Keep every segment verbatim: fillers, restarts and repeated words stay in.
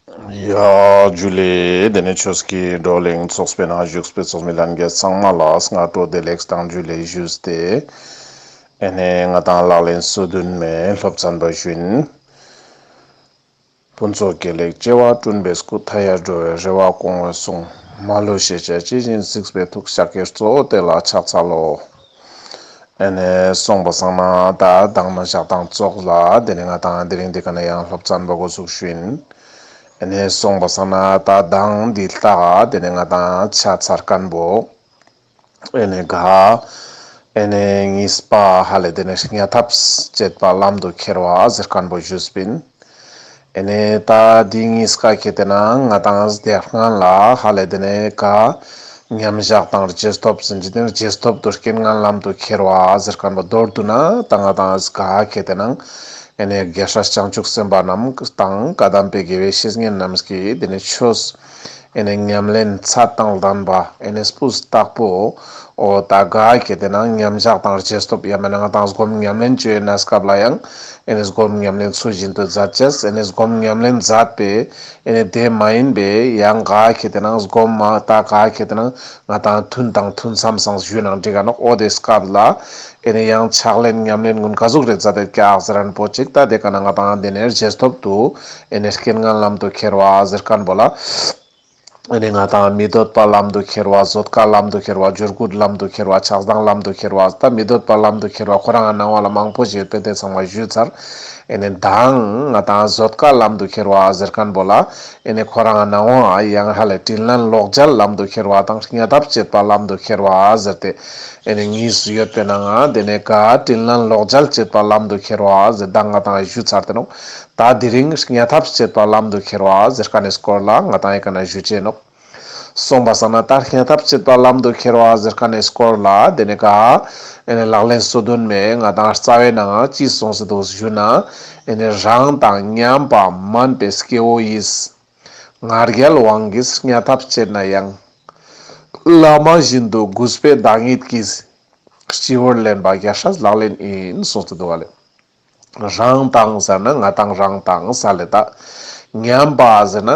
ཡ་ཇུ་ལེ། དེ་ནས་ཆོས་ཀྱི་བགྲོ་གླེང་ཚོགས་པའི་ནང་བཞུགས་པའི་ཚོགས་མི་ལྷན་རྒྱས་ཚང་མ་ལ་སྔ་དྲོ་བདེ་ལེགས་དང་ཇུ་ལེ་ཞུས་ཏེ། ཨེ་ནས་ང་དང་ལག་ལེན་སོ་བདུན་མའི་སློབ་ཚན་པ་བཞིན། ཕུན་ཚོགས་དགེ་ལེགས་བྱེ་བ་བསྐྲུན་པའི་སྐུ། མཐའ་ཡས་འགྲོ་བའི་རེ་བ་སྐོང་བའི་གསུང་། མ་ལུས་ཤེས་བྱ་ཇི་བཞིན་གཟིགས་པའི་ཐུགས། ཤཱཀྱའི་གཙོ་བོ་དེ་ལ་ཕྱག་འཚལ་ལོ། ཨེ་ནས་སོང་པ་སང་ན་ད་མདང་ནས་ཞག་དང་ཙོགས་ལ་དེ་ནས་ང་དང་དེ་རིང་འདི་ཀ་ནས་ཡང་སློབ་ཚན་པ་འགོ་ཚུགས་ཤིན། ཨེ་ནས་སོང་པ་སང་ན་ད་མདང་འདི་ལྟ་དེ་ནས་ང་དང་ཆ་ཚར་མཁན་པོ། ཨེ་ནས་ག་ཨེ་ནས་གཉིས་པ་ཧ་ལེ་དེ་ནས་བརྙས་ཐབས་བྱེད་པ་ལམ་དུ་ཁྱེར་བ་ཟེར་མཁན་པོ་ཞུས་པིན། ཨེ་ནས་ད་འདི་གཉིས་ཀ་ཁེ་ཏེ་ན་ང་དང་སྡེ་སྔན་ལ་ཧ་ལེ་དེ་ནས་ག་མཉམ་བཞག་དང་རྗེས་ཐོབ་ཟེར་གྱི་དེ་ནས་རྗེས་ཐོབ་ཏུ་རྐྱེན་ངན་ལམ་དུ་ཁྱེར་བ་ཟེར་མཁན་པོ། མདོར་བསྡུ་ན་ད་ང་དང་ག་ཁེ་ཏེ་ན་ཨེ་ནས་རྒྱལ་སྲས་བྱང་ཆུབ་སེམས་དཔའ་རྣམས་དང་བཀའ་གདམས་པའི་དགེ་བའི་བཤེས་གཉེན་རྣམས་ཀྱིས་དེ་ནས་ཆོས་ཨེ་ནས་ཉམས་ལེན་ཚད་དང་ལྡན་པ་ཨེ་ནས་སྤུས་དག་པོ། འོ་ད་ག་ཁེ་ཏེ་ན་མཉམ་བཞག་དང་རྗེས་ཐོབ་ཡང་མེད་ན་ང་དང་སྒོམ་ཉམས་ལེན་བཅོ་ཡིན་ན་སྐབས་ལ་ཡང་ཨེ་ནས་སྒོམ་ཉམས་ལེན་ཚུལ་བཞིན་དུ་མཛད་ཅེས། ཨེ་ནས་སྒོམ་ཉམས་ལེན་མཛད་པའི་ཨེ་ནས་དེ་མ་ཡིན་པའི་ཡང་ག་ཁེ་ཏེ་ན་སྒོམ་མ་ད་ག་ཁེ་ཏེ་ན་ང་དང་ཐུན་དང་ཐུན་མཚམས་སང་ཞུས་ནང་འགྲིག་ག་ནོག་འོ་དེ་སྐབས་ལ་ཨེ་ནས་ཡང་ཕྱག་ལེན་ཉམས་ལེན་ཀུན་ག་ཟུག་རེ་མཛད་དེ་ཀྱག་ཟེར་མཁན་པོ་ཅིག་ད་དེ་ཀ་ན་ང་དང་དེ་ནས་རྗེས་ཐོབ་ཏུ་ཨེ་ནས་རྐྱེན་ངན་ལམ་དུ་ཁྱེར་བ་ཟེར་མཁན་པོ་ལ། ཨེ་ནས་ང་དང་མི་འདོད་པ་ལམ་དུ་ཁྱེར་བ། བཟོད་དཀའ་ལམ་དུ་ཁྱེར་བ། འབྱོར་རྒུད་ལམ་དུ་ཁྱེར་བ། ཆགས་སྡང་ལམ་དུ་ཁྱེར་བ། ད་མི་འདོད་པ་ལམ་དུ་ཁྱེར་བ་ཁོ་རང་ངི་སྣང་བ་ལ་མང་པོ་ཞིག་ཡོད་པས་དེ་ཚང་མ་ཞུས་ཚར། ཨེ་ནས་མདང་ང་དང་བཟོད་དཀའ་ལམ་དུ་ཁྱེར་བ་ཟེར་མཁན་པོ་ལ་ཨེ་ནས་ཁོ་རང་ངི་སྣང་བ་ཡང་ཧ་ལེ་དྲིན་ལན་ལོག་འཇལ་ལམ་དུ་ཁྱེར་བ་དང་བརྙས་ཐབས་བྱེད་པ་ལམ་དུ་ཁྱེར་བ་ཟེར་ཏེ་ཨེ་ནས་གཉིས་སུ་ཡོད་པའི་ནང་ང་དེ་ནས་ག་དྲིན་ལན་ལོག་འཇལ་བྱེད་པ་ལམ་དུ་ཁྱེར་བ་ཟེར་མདང་ང་དང་ཞུས་ཚར་ཏེ་ནོག་ད་དེ་རིང་བརྙས་ཐབས་བྱེད་པ་ལམ་དུ་ཁྱེར་བ་ཟེར་མཁན་ནི་སྐོར་ལ་ང་དང་ཨེ་ཀ་ན་ཞུ་ཅེས་ནོག་སོང་པ་སང་ན་ད་བརྙས་ཐབས་བྱེད་པ་ལམ་དུ་ཁྱེར་བ་ཟེར་མཁན་ནི་སྐོར་ལ་དེ་ནས་ག་ཨེ་ནས་ལག་ལེན་སོ་བདུན་མའི་ང་དང་རྩ་བའི་ནང་ཅི་གསུངས་སེ་འདུག་ཞུ་ན། ཨེ་ནས་རང་དང་མཉམ་པ་མན་པའི་སྐྱེ་བོ་ཡིས། ང་རྒྱལ་དབང་གིས་བརྙས་ཐབས་བྱེད་ན་ཡང་། བླ་མ་བཞིན་དུ་གུས་པས་བདག་ཉིད་ཀྱི། སྤྱི་བོར་ལེན་པ་རྒྱལ་སྲས་ལག་ལེན་ཡིན་གསུངས་སེ་འདུག་པ་ལེ། རང་དང་ཟེར་ན་ང་དང་རང་དང་ས་ལེ་ད། མཉམ་པ་ཟེར་ན་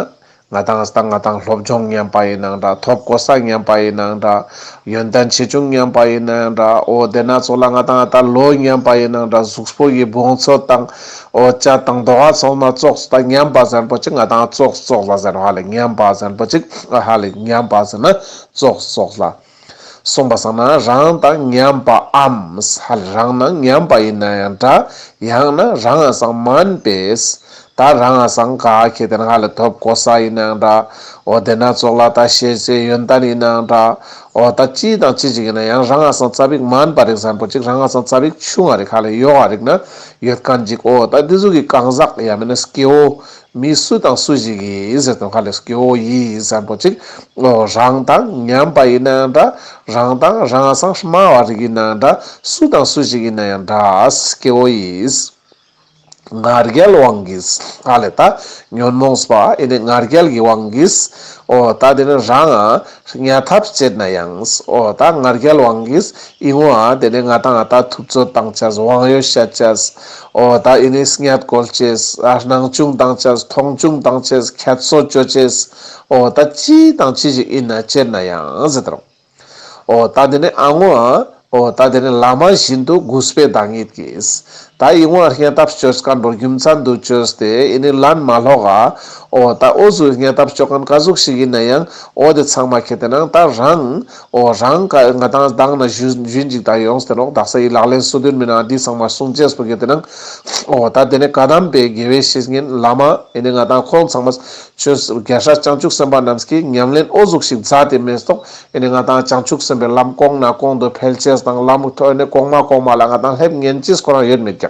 ང་དང་ས་ང་དང་སློབ་སྦྱོང་མཉམ་པ་ཡིན་ནའང་འདྲ། ཐོབ་གོ་ས་མཉམ་པ་ཡིན་ནའང་འདྲ། ཡོན་ཏན་ཆེ་ཆུང་མཉམ་པ་ཡིན་ནའང་འདྲ། འོ་དེ་ན་ཙོགས་ལ་ང་དང་ད་ལོ་མཉམ་པ་ཡིན་ནའང་འདྲ། གཟུགས་པོ་གི་བོངས་ཚོད་དང་འོ་ཅ་དང་དོ་བ་ཚང་མ་ཙོགས་ད་མཉམ་པ་ཟེར་པོ་ཅིག་ང་དང་ཙོགས་ཙོགས་ལ་ཟེར་ཧ་ལེ་མཉམ་པ་ཟེར་པོ་ཅིག་ཧ་ལེ་མཉམ་པ་ཟེར་ན་ཙོགས་ཙོགས་ལ། སོང་པ་སང་ན་རང་དང་མཉམ་པའམ། ཧ་ལེ་རང་ནང་མཉམ་པ་ཡིན་ནའང་འདྲ། ཡང་ན་རང་ང་སང་མན་པས། ད་རང་ང་སང་ག་ཁེ་ཏེ་ན་ཧ་ལེ་ཐོབ་གོ་ས་ཡིན་ནའང་འདྲ། འོ་དེ་ན་ཙོགས་ལ་ད་ཤེས་ཚད་ཡོན་ཏན་ཡིན་ནའང་འདྲ། འོ་ད་ཅི་དང་ཅི་ཞིག་ཡིན་ན་ཡང་རང་ང་སང་ཙ་པིག་མན་པ་རིག་ཟེར་པོ་ཅིག་རང་ང་སང་ཙ་པིག་ཆུང་ང་རིག་ཧ་ལེ་ཡོག་ག་རིག་ན་ཡོད་མཁན་ཅིག་འོ་ད་འདི་ཟུག་གི་གང་ཟག་ཡང་མིན་ན་སྐྱེ་བོ། མི་སུ་དང་སུ་ཞིག་ཡིན་ཟེར་དང་ཧ་ལེ་སྐྱེ་བོ་ཡིན་ཟེར་པོ་ཅིག་འོ་རང་དང་མཉམ་པ་ཡིན་ནའང་འདྲ། རང་དང་རང་སང་དམའ་བ་རིག་ཡིན་ནའང་འདྲ། སུ་དང་སུ་ཞིག་ཡིན་ནའང་འདྲ། སྐྱེ་བོ་ཡིས། ང་རྒྱལ་དབང་གིས་ཧ་ལེ་ད་ཉོན་མོངས་པ་ཨེ་ནི་ང་རྒྱལ་གྱི་དབང་གིས། འོ་ད་དེ་ནི་རང་ང་བརྙས་ཐབས་བྱེད་ན་ཡང་། འོ་ད་ང་རྒྱལ་དབང་གིས་ཨི་ངོ་ཨ་དེ་ནི་ང་དང་ང་ད་ཐུབ་ཚོད་བཏང་ཅེས། དབང་ཡོད་བཤད་ཅེས། འོ་ད་ཨི་ནི་བརྙས་བཀོལ་ཅེས། ཨ་སྣང་ཆུང་བཏང་ཅེས། མཐོང་ཆུང་བཏང་ཅེས། ཁྱད་གསོད་བཅོ་ཅེས། འོ་ད་ཅི་དང་ཅི་ཞིག་ཡིན་ན་བྱེད་ན་ཡང་ཟེར་དང་། འོ་ད་དེ་ནི་ཨ་ངོ་ཨ། འོ་ད་དེ་ནི་བླ་མ་བཞིན་དུ་གུས་པས་བདག་ཉིད་ཀྱིས། ད་ཨི་ངོ་ཨ་བརྙས་ཐབས་བཅོས་མཁན་པོ་རྒྱུ་མཚན་དུ་བཅོས་ཏེ་ཨི་ནི་ལན་མ་ལོག་ག་འོ་ད་འོ་ཟུག་བརྙས་ཐབས་བཅོ་མཁན་ག་ཟུག་ཞིག་ཡིན་ན་ཡང་འོ་དེ་ཚང་མ་ཁེ་ཏེ་ན་ད་རང་འོ་རང་ཀ་ང་དང་མདང་ནས་ཞུ་ཞུ་ཅིག་ད་ཡོངས་ཏེ་ནོག་དག་ས་ཡི་ལག་ལེན་སོ་བདུན་མའི་ནང་འདི་ཚང་མ་གསུང་ཅེས་པོ་ཁེ་ཏེ་ན་འོ་ད་དེ་ནི་བཀའ་གདམས་པའི་དགེ་བའི་བཤེས་གཉེན་བླ་མ་ཨི་ནི་ང་དང་ཁོང་ཚང་མ་ཆོས་རྒྱལ་སྲས་བྱང་ཆུབ་སེམས་དཔའ་རྣམས་ཀྱིས་ཉམས་ལེན་འོ་ཟུག་ཞིག་མཛད་དེ་མེད་སོག་ཨེ་ནི་ང་དང་བྱང་ཆུབ་སེམས་དཔའི་ལམ་གོང་ནས་གོང་དུ་འཕེལ་ཅེས་དང་ལམ་ཐོ་ཨེ་ནི་གོང་མ་གོང་མ་ལ་ང་དང་སླེབས་ཉན་ཅེས་ཁོ་རང་ཡོད་མེད་ཀྱང་།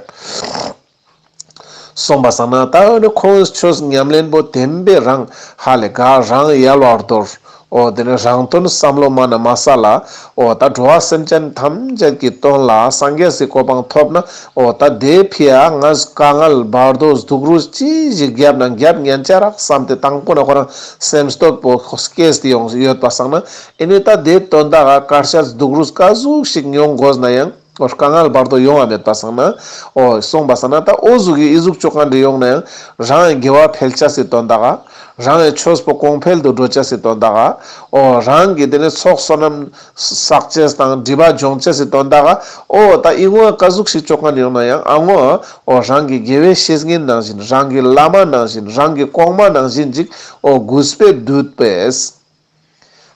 སོང་པ་སང་ན་ད་ཨེ་ནི་ཁོང་ཆོས་ཉམས་ལེན་པོ་བདེན་པའི་རང་ཧ་ལེ་ག་རང་ཡལ་བར་དོར། འོ་དེ་ནི་རང་དོན་བསམ་བློ་མ་ན་མ་ས་ལ། འོ་ད་འགྲོ་བ་སེམས་ཅན་ཐམས་ཅད་ཀྱི་དོན་ལ་སངས་རྒྱས་སི་གོ་འཕང་ཐོབ་ན། འོ་ད་དེ་ཕི་ཡ་ང་དཀའ་ངལ་བར་དོ་སྡུག་རུས་ཅི་ཞིག་བརྒྱབ་ན་བརྒྱབ་ཉན་ཅ་རག་བསམ་སྟེ་དང་པོ་ན་ཁོ་རང་སེམས་སྟོབས་པོ་སྐྱེས་ཏེ་ཡོང་ཡོད་པ་སང་ན། ཨེ་ནི་ད་དེ་དོན་དག་ག་དཀའ་ཆ་སྡུག་རུས་ག་ཟུག་ཞིག་མྱོང་དགོས་ན་ཡང་འོ་དཀའ་ངལ་བར་དོ་ཡོང་བ་མེད་པ་སང་ན། འོ་སོང་པ་སང་ན་ད་འོ་ཟུག་གི་ཨི་ཟུག་བཅོ་མཁན་དེ་ཡོང་ན་ཡང་རང་དགེ་བ་འཕེལ་ཅེས་སི་དོན་དག་ག་རང་གི་ཆོས་པོ་གོང་འཕེལ་དུ་འགྲོ་ཅེས་སི་དོན་དག་ག་འོ་རང་གི་དེ་ནས་ཚོགས་བསོད་ནམས་བསགས་ཅེས་དང་སྒྲིབ་པ་སྦྱོང་ཅེས་སི་དོན་དག་ག་འོ་ད་ཨི་ངོ་ཀ་ཟུག་ཞིག་ཅོ་མཁན་ཡོང་ན་ཡང་ཨ་ངོ་འོ་རང་གི་དགེ་བའི་བཤེས་གཉེན་ནང་བཞིན། རང་གི་བླ་མ་ནང་བཞིན། རང་གི་གོང་མ་ནང་བཞིན་ཅིག་འོ་གུས་པས་འདུད་པས།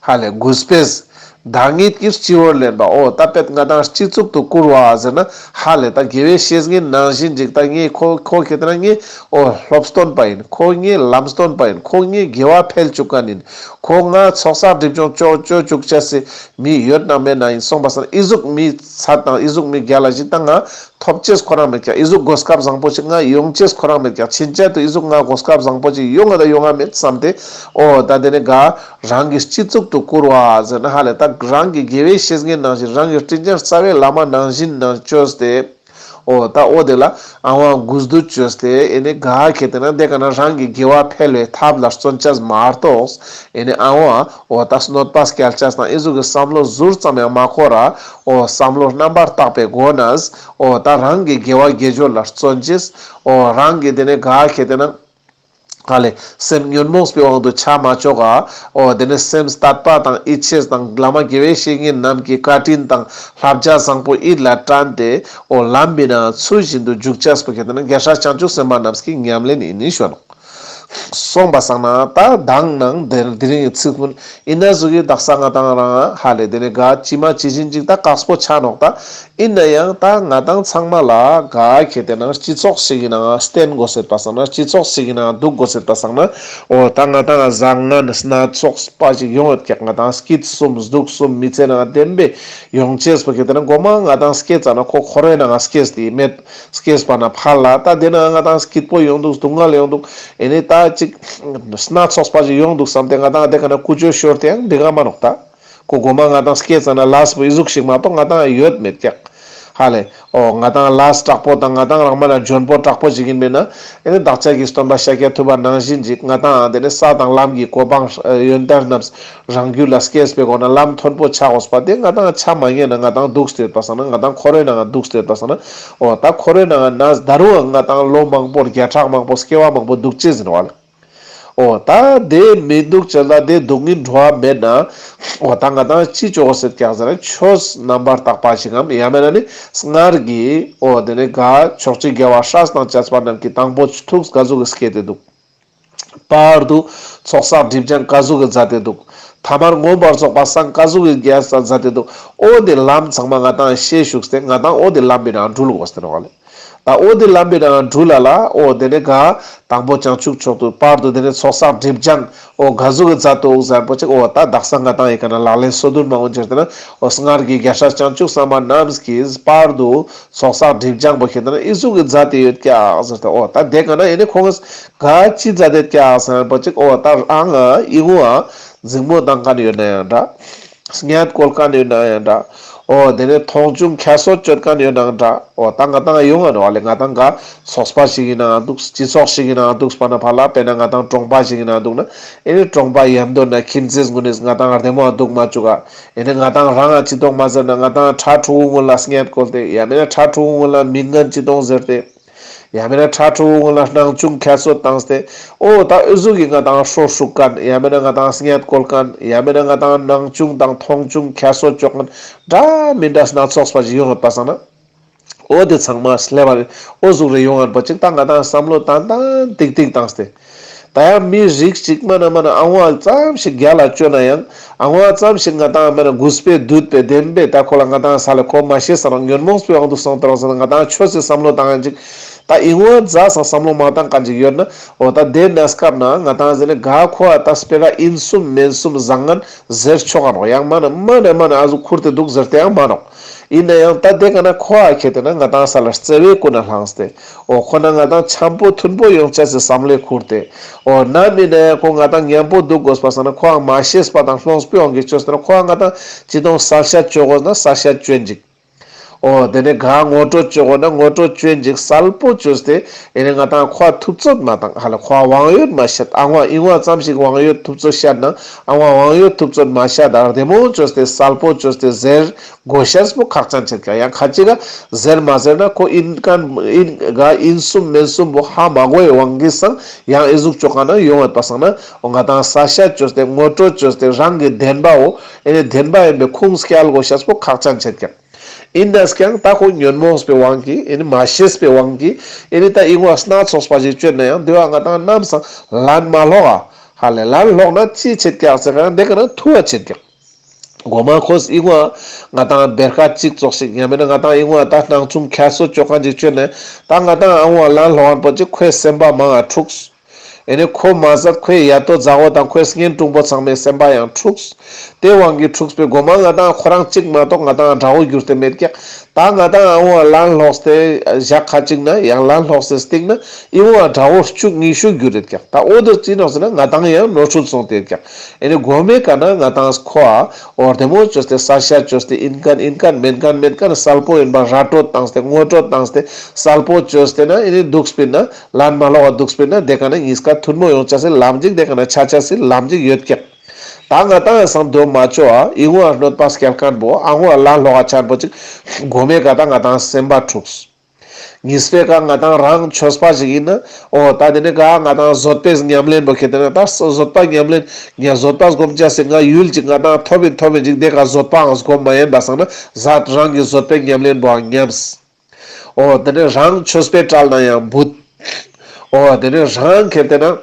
ཧ་ལས་གུས་པས། བདག་ཉིད་ཀྱི་སྤྱི་བོར་ལེན་པ། འོ་ད་པད་ང་དང་སྤྱི་གཙུག་ཏུ་བཀུར་བ་ཟེར་ན་ཧ་ལས་ད་དགེ་བའི་བཤེས་གཉེན་ནང་བཞིན་ཅིག་ད་ངའི་ཁོ་ཁོ་ཁེ་ཏེ་ན་ངའི་འོ་སློབ་སྟོན་པ་ཡིན། ཁོ་ངའི་ལམ་སྟོན་པ་ཡིན། ཁོ་ངའི་དགེ་བ་འཕེལ་བཅུག་མཁན་ཡིན། ཁོ་ང་ཚོགས་བསགས་སྒྲིབ་སྦྱོང་ཅོ་ཅོ་བཅུག་ཅེས་སི་མི་ཡོད་ན་མེད་ན་ཡིན་སོང་པ་སང་ཨི་ཟུག་མི་ཚ་དང་ཨི་ཟུག་མི་རྒྱལ་ལ་ཞིག་ད་ང་ཐོབ་ཅེས་ཁོ་རང་མེད་ཀྱག་ཨི་ཟུག་གོ་སྐབས་བཟང་པོ་ཞིག་ང་ཡོང་ཅེས་ཁོ་རང་མེད་ཀྱག་ཕྱིན་ཆད་དུ་ཨི་ཟུག་ང་གོ་སྐབས་བཟང་པོ་ཞིག་ཡོང་ང་ད་ཡོང་ང་མེད་བསམ་སྟེ། འོ་ད་དེ་ནས་ག་རང་གི་སྤྱི་གཙུག་ཏུ་བཀུར་བ་ཟེར་ན་ཧ་ལས་ད་རང་གི་དགེ་བའི་བཤེས་གཉེན་ནང་བཞིན། རང་གི་དྲིན་ཅན་རྩ་བའི་བླ་མ་ནང་བཞིན་ནང་བཅོས་ཏེ། འོ་ད་འོ་དེ་ལ་ཨ་ཝང་གུས་འདུད་བཅོས་ཏེ་ཨེ་ནི་ག་ཁེ་ཏེ་ན་དེ་ག་ན་རང་གི་དགེ་བ་འཕེལ་བའི་ཐབས་ལ་བརྩོན་ཅེས་མ་གཏོགས་ཨེ་ནི་ཨ་ཝང་འོ་ད་གནོད་པ་སྐྱལ་ཅེས་དང་ཨི་ཟུག་གི་བསམ་བློ་ཟུར་ཙམ་ཡང་མ་འཁོར་ར། འོ་བསམ་བློ་རྣམ་པར་དག་པའི་སྒོ་ནས་འོ་ད་རང་གི་དགེ་བ་དགེ་སྦྱོར་ལ་བརྩོན་ཅེས། འོ་རང་གི་དེ་ནས་ག་ཁེ་ཏེ་ན་ཧ་ལས་སེམས་ཉོན་མོངས་པའི་དབང་དུ་ཆ་མ་བཅུག་ག་འོ་དེ་ནས་སེམས་དད་པ་དང་ཡིད་ཆེས་དང་བླ་མ་དགེ་བའི་བཤེས་གཉེན་རྣམས་ཀྱི་བཀའ་དྲིན་དང་བསླབ་བྱ་བཟང་པོ་ཡིད་ལ་དྲན་ཏེ་འོ་ལམ་མི་ནང་ཚུལ་བཞིན་དུ་འཇུག་ཅེས་པོ་ཁེ་ཏེ་ན་རྒྱལ་སྲས་བྱང་ཆུབ་སེམས་དཔའ་རྣམས་ཀྱི་ཉམས་ལེན་ཡིན་ནི་ཞུ་ནོག་སོང་པ་སང་ན་ད་དང་ནང་དེ་དེ་རིང་གི་ཚིག་ཀུན་ཨི་ན་ཟུག་གི་དག་ས་ང་དང་རང་ཧ་ལས་དེ་ནས་ག་ཅི་མ་ཅི་བཞིན་ཅིག་ད་དཀགས་པོ་ཆ་ནོག་ད་ཨིན་ན་ཡང་ད་ང་དང་ཚང་མ་ལ་ག་ཁེ་ཏེ་ན་སྤྱི་ཚོགས་ཤིག་གི་ནང་བསྟེན་དགོས་ཟེར་པ་སང་ན་སྤྱི་ཚོགས་ཤིག་གི་ནང་འདུག་དགོས་ཟེར་པ་སང་ན་འོ་ད་ང་དང་བཟང་ངན་སྣ་ཚོགས་པ་ཞིག་ཡོང་ཡོད་ཀྱག་ང་དང་སྐྱིད་གསུམ་སྡུག་གསུམ་མི་ཚེ་ནང་བདེན་པའི་ཡོང་ཅེས་པོ་ཁེ་ཏེ་ན་མགོ་མ་ང་དང་སྐྱེས་ཙ་ན་ཁོ་འཁོར་བའི་ནང་སྐྱེས་ཏེ་མེད། སྐྱེས་པ་ན་ཕར་ལ་ད་དེ་ན་ང་དང་སྐྱིད་པོ་ཡོང་འདུག་སྡུག་བསྔལ་ཡོང་འདུག་ཨེ་ནི་ད་ཅིག་སྣ་ཚོགས་པ་ཞིག་ཡོང་འདུག་བསམ་སྟེ་ང་དང་དེ་ག་ན་ཀུ་ཅོ་ཤོར་ཏེ་ཡང་འགྲིག་ག་མ་ནོག་ད་ཁོ་མགོ་མ་ང་དང་སྐྱེས་ཙ་ན་ལས་པོ་ཨི་ཟུག་ཞིག་མ་གཏོགས་ང་དང་ཡོད་མེད་ཀྱག་ཧ་ལས་འོ་ང་དང་ལས་དྲག་པོ་དང་ང་དང་རང་མ་ན་འཇོན་པོ་དྲག་པོ་ཞིག་ཡིན་མེད་ན་ཨེ་ནི་བདག་ཅག་གི་སྟོན་པ་ཤཱཀྱ་ཐུབ་པ་ནང་བཞིན་ཅིག་ང་དང་དེ་ནི་ས་དང་ལམ་གྱི་གོ་འཕང་ཡོན་ཏན་རྣམས་རང་རྒྱུད་ལ་སྐྱེས་པའི་སྒོ་ན་ལམ་མཐོན་པོ་ཆགས་དགོས་པ་དེ་ང་དང་ཆ་མ་ཉན་ན་ང་དང་འདུག་སྟེ་ཡོད་པ་སང་ན་ང་དང་འཁོར་བའི་ནང་འདུག་སྟེ་ཡོད་པ་སང་ན་འོ་ད་འཁོར་བའི་ནང་ན་ད་རུང་ང་དང་ལོ་མང་པོ་བརྒྱ་ཕྲག་མང་པོ་སྐྱེ་བ་མང་པོ་འདུག་ཅེས་ཡིན་བ་ལ། འོ་ད་དེ་མི་འདུག་ཅེས་ལ་དེ་སྡུག་བསྔལ་འགྲོ་བ་མེད་ན་འོ་ད་ང་དང་ཅི་ཅོ་དགོས་ཟེར་ཀྱག་ཟེར་ན་ཆོས་རྣམ་པར་དག་པ་ཞིག་གམ་ཡང་མེད་ན་ནི་སྔར་གྱི་འོ་དེ་ནི་ག་ཕྱོགས་བཅུའི་རྒྱལ་བ་སྲས་དང་བཅས་པ་རྣམས་ཀྱི་དང་པོ་ཐུགས་ག་ཟུག་གི་སྐྱེས་ཏེ་འདུག་བར་དུ་ཚོགས་བསགས་སྒྲིབ་སྦྱང་ག་ཟུག་གི་མཛད་དེ་འདུག་ཐ་མར་མངོན་པར་རྫོགས་པ་སང་ག་ཟུག་གི་རྒྱས་ས་མཛད་དེ་འདུག་འོ་དེ་ལམ་ཚང་མ་ང་དང་ཤེས་བཅུག་སྟེ་ང་དང་འོ་དེ་ལམ་པའི་ནང་འགྲུལ་དགོས་ཟེར་བ་ལེ། ད་འོ་དེ་ལམ་པའི་ནང་འགྲུལ་ལ་ལ་འོ་དེ་ནི་ག་དང་པོ་བྱང་ཆུབ་མཆོག་ཏུ་བར་དུ་དེ་ནི་ཚོགས་བསགས་སྒྲིབ་སྦྱང་འོ་ག་ཟུག་གི་མཛད་དེ་འདུག་ཟེར་པོ་ཅིག་འོ་ད་དག་ས་ང་དང་ཡི་ག་ན་ལག་ལེན་སོ་བདུན་མ་འོ་འཇིར་དེ་ན་འོ་སྔར་གྱི་རྒྱལ་སྲས་བྱང་ཆུབ་སེམས་དཔའ་རྣམས་ཀྱིས་བར་དུ་ཚོགས་བསགས་སྒྲིབ་སྦྱང་པོ་ཁེ་ཏེ་ན་ཨི་ཟུག་གི་མཛད་དེ་ཡོད་ཀྱག་ཟེར་ཏེ་འོ་ད་དེ་ག་ན་ཡིན་ནི་ཁོང་གིས་ག་ཅི་མཛད་དེ་ཀྱག་ཟེར་པ་ཅིག་འོ་ད་ཨང་ཨི་ངུ་ཨ་འཛིང་མོ་བཏང་མཁན་ཡོད་ན་ཡང་འདྲ། བསྙད་བཀོལ་མཁན་ཡོད་ན་ཡང་འདྲ། འོ་དེ་ནས་མཐོང་ཆུང་ཁྱད་གསོད་བཅོ་མཁན་ཡོད་ན་འདྲ། འོ་ད་ང་དང་ཡོང་ང་ནོག་ལེ། ང་དང་ག་ཚོགས་པ་ཞིག་ཡིན་ནའང་འདུག་སྤྱི་ཚོགས་ཤིག་ཡིན་ནའང་འདུག་པ་ན་ཕ་ལ་དཔེར་ན་ང་དང་གྲོང་པ་ཞིག་ཡིན་ནའང་འདུག་ན་ཨེ་ནི་གྲོང་པ་ཡམ་དོ་ན་ཁྱིམ་མཚེས་ངུ་ནས་ང་དང་བདེ་མོ་འདུག་མ་བཅུག་ག་ཨེ་ནི་ང་དང་རང་ང་ཅི་གཏོང་མ་ཟེར་ན་ང་དང་ཕྲ་ཕྲུ་གུ་ངུ་ལ་བསྙད་བཀོལ་ཏེ་ཡང་མེད་ན་ཕྲ་ཕྲུ་གུ་ངུ་ལ་མི་ངན་ཅི་གཏོང་ཟེར་ཏེ། ཡང་མེད་ན་ཕྲ་ཕྲུ་གུ་ངུ་ལ་སྣང་ཆུང་ཁྱད་གསོད་བཏང་སྟེ། འོ་ད་ཨི་ཟུག་གི་ང་དང་ཧྲོ་ཧྲུག་མཁན། ཡང་མེད་ན་ང་དང་བསྙད་བཀོལ་མཁན། ཡང་མེད་ན་ང་དང་སྣང་ཆུང་དང་མཐོང་ཆུང་ཁྱད་གསོད་བཅོ་མཁན། འདྲ་མི་འདྲ་སྣ་ཚོགས་པ་ཞིག་ཡོང་ཡོད་པ་སང་ན། འོ་དེ་ཚང་མ་སླེབས་པ་རེད། འོ་ཟུག་རེ་ཡོང་ཡོད་པ་ཅིག་ད་ང་དང་བསམ་བློ་ཏན་ཏན་ཏིག་ཏིག་བཏང་སྟེ། ད་ཡང་མི་རིགས་གཅིག་མ་ན་མ་ན་ཨ་ཝ་ཙམ་ཞིག་རྒྱལ་ལ་བཅོས་ན་ཡང་ཨ་ཝ་ཙམ་ཞིག་ང་དང་མ་ན་གུས་པས་འདུད་པའི་བདེན་པས་ད་ཁོ་ལ་ང་དང་ས་ལ་ཁོ་མ་ཤེས་ས་རང་ཉོན་མོངས་པའི་དབང་དུ་སོང་དོ་རང་ས་ན་ང་དང་ཆོས་སི་བསམ་བློ་བཏང་ཡང་ཅིག་ད་ཨི་ཝ་ཛ་ས་བསམ་བློ་མ་བཏང་མཁན་ཅིག་ཡོད་ན་འོ་ད་དེ་ན་སྐབས་ན་ང་དང་ཟེར་ནས་ག་ཁོ་ཨ་ད་སྤེ་ར་ཨིན་སུམ་མིན་སུམ་བཟང་ངན་ཟེར་ཆོག་ག་ནོག་ཡང་མ་ན་མ་ན་མ་ན་ཨ་ཟུག་ཁུར་ཏེ་འདུག་ཟེར་ཏེ་ཡང་མ་ནོག་ཡིན་ན་ཡང་ད་དེ་ག་ན་ཁོ་ཨ་ཁྱེད་དེ་ན་ང་དང་ས་ལ་བརྩེ་བའི་ཀུན་ནས་བསླངས་ཏེ། འོ་ཁོ་ན་ང་དང་འཆམ་པོ་མཐུན་པོ་ཡོང་ཅེས་སི་བསམ་བློ་ཁུར་ཏེ། འོ་ན་མིན་ན་ཡང་ཁོ་ང་དང་མཉམ་པོ་འདུག་དགོས་པ་སང་ན་ཁོ་ཨ་མ་ཤེས་པ་དང་ལོངས་སྤྱོད་དབང་གིས་བཅོས་ཏེ་ན་ཁོ་ཨ་ང་དང་ཅི་དང་གསལ་བཤད་བཅོ་དགོས་ན་གསལ་བཤད་བཅོ་ཡིན་ཅིག་འོ་དེ་ནས་ག་ངོ་སྤྲོད་བཅོ་དགོས་ན་ངོ་སྤྲོད་བཅོ་ཅིག་གསལ་པོ་བཅོས་ཏེ་ཨེ་ནས་ང་ཏང་ཁོ་ཐུབ་ཚོད་མ་བཏང་ཧ་ལ་ཁོ་དབང་ཡོད་མ་བཤད་ཨ་ངོ་ཨི་ངོ་ཙམ་ཞིག་དབང་ཡོད་ཐུབ་ཚོད་བཤད་ན་ཨ་ངོ་དབང་ཡོད་ཐུབ་ཚོད་མ་བཤད་ད་བདེ་མོ་བཅོས་ཏེ་གསལ་པོ་བཅོས་ཏེ་ཟེར་དགོས་ཤེས་པོ་ཁག་ཅན་ཆེད་ཀྱག་ཡང་ཁ་ཅིག་ག་ཟེར་མ་ཟེར་ན་ཁོ་ཨིན་མཁན་ཨིན་ག་ཨིན་སུམ་མེན་སུམ་པོ་ཧ་མ་གོ་བའི་དབང་གིས་སང་ཡང་ཨི་ཟུག་བཅོ་ག་ན་ཡོང་བ་པ་སང་ན་འོ་ང་ཏང་ས་ཤ་བཅོས་ཏེ་ངོ་སྤྲོད་བཅོས་ཏེ་རང་གི་བདེན་པའོ་ཨེ་ནས་བདེན་པ་ཡིན་པའི་ཁུངས་སྐྱེལ་དགོས་ཤེས་པོ་ཁག་ཅན་ཆེད་ཀྱག་ཨིན་ནས་ཀྱང་ད་ཁོ་ཉོན་མོངས་པའི་དབང་གིས་ཨེ་ནི་མ་ཤེས་པའི་དབང་གིས་ཨེ་ནི་ད་ཨི་ངོ་སྣ་ཚོགས་པ་ཞིག་བཅོས་ན་ཡང་དེ་བ་ང་ཏང་ནམ་སང་ལན་མ་ལོག་ཨ། ཧ་ལས་ལན་ལོག་ན་ཅི་ཆེད་ཀྱག་ཟེར་ག་ན་དེ་ག་ན་ཐུ་བ་ཆེད་ཀྱག་གོ་མ་ཁོས་ཨི་ངོ་ང་ཏང་བེར་ཀ་གཅིག་ཙོགས་ཤིག་ཡང་མིན་ན་ང་ཏང་ཨི་ངོ་ད་སྣང་ཆུང་ཁྱད་གསོད་བཅོ་མཁན་ཅིག་བཅོས་ན་ད་ང་ཏང་ཨ་ངོ་ལན་ལོག་ཨན་པོ་ཅིག་ཁོའི་སེམས་པ་མང་ང་འཁྲུགས། ཨེ་ནི་ཁོ་མ་ཟད་ཁོའི་ཡ་ཏོ་མཛའ་བོ་དང་ཁོའི་གཉེན་དྲུང་པོ་ཚང་མའི་སེམས་པ་ཡང་འཁྲུགས། དེ་དབང་གིས་འཁྲུགས་པའི་གོ་མ་ང་ཏང་ཁོ་རང་གཅིག་མ་གཏོགས་ང་ཏང་དགྲ་བོ་གྱུར་ཏེ་མེད་ཀྱག་ད་ང་ཏང་ཨ་ངོ་ལན་ལོག་སྟེ་ཞག་ཁ་ཅིག་ན་ཡང་ལན་ལོག་སྟེ་སྟིང་ན་ཨི་ངོ་དགྲ་བོ་བཅུ་ཉི་ཤུ་གྱུར་རེད་ཀྱག་ད་འོ་དེ་ཅི་ནོག་ཟེར་ན་ང་ཏང་ཡང་ནོར་འཁྲུལ་སོང་སྟེ་ཀྱག་ཨེ་ནི་གོ་མའི་ཀ་ན་ང་ཏང་ཁོ་ཨ་འོ་བདེ་མོ་བཅོས་ཏེ་ས་ཤ་བཅོས་ཏེ་ཨིན་མཁན་ཨིན་མཁན་མེན་མཁན་མེན་མཁན་གསལ་པོ་ཡིན་པ་ར་སྤྲོད་བཏང་སྟེ་ངོ་སྤྲོད་བཏང་སྟེ་གསལ་པོ་བཅོས་ཏེ་ན་ཨེ་ནི་འདུག་སྤིན་ན། ལན་མ་ལོག་ག་འདུག་སྤེར་ན་དེ་ཀ་ན་གཉིས་ཀ་ཐུན་མོང་ཡོང་ཆ་སི་ལམ་ཅིག་དེ་ཀ་ན་ཆ་ཆ་སི་ལམ་ཅིག་ཡོད་ཀྱག་ད་ང་ཏང་ཡང་སང་དོ་མ་ཆོ་ཨ་ཨི་ངོ་ཨ་གནོད་པ་སྐྱལ་མཁན་པོ་ཨ་ངོ་ཨ་ལན་ལོག་ག་ཆ་ཨན་པོ་ཅིག་གོ་མའི་ཀ་ད་ང་ཏང་སེམས་པ་འཁྲུགས། གཉིས་པའི་ཀ་ང་ཏང་རང་ཆོས་པ་ཞིག་ཡིན་ན་འོ་ད་དེ་ནི་ག་ང་ཏང་བཟོད་པའི་ཉམས་ལེན་པོ་ཁེ་དེ་ན་ད་བཟོད་པ་ཉམས་ལེན་ཉ་བཟོད་པ་སྒོམ་ཆ་སི་ང་ཡུལ་ཅིག་ང་ཏང་ཐོབ་ཡིན་ཐོབ་ཡིན་ཅིག་དེ་ཀ་བཟོད་པའང་སྒོམ་མ་ཡིན་པ་སང་ན་ཟད་རང་གི་བཟོད་པའི་ཉམས་ལེན་པོའང་ཉམས། འོ་དེ་ནས་རང་ཆོས་པའི་གྲལ་ན་ཡང་བུད། འོ་དེ་ནས་རང་ཁེ་དེ་ན་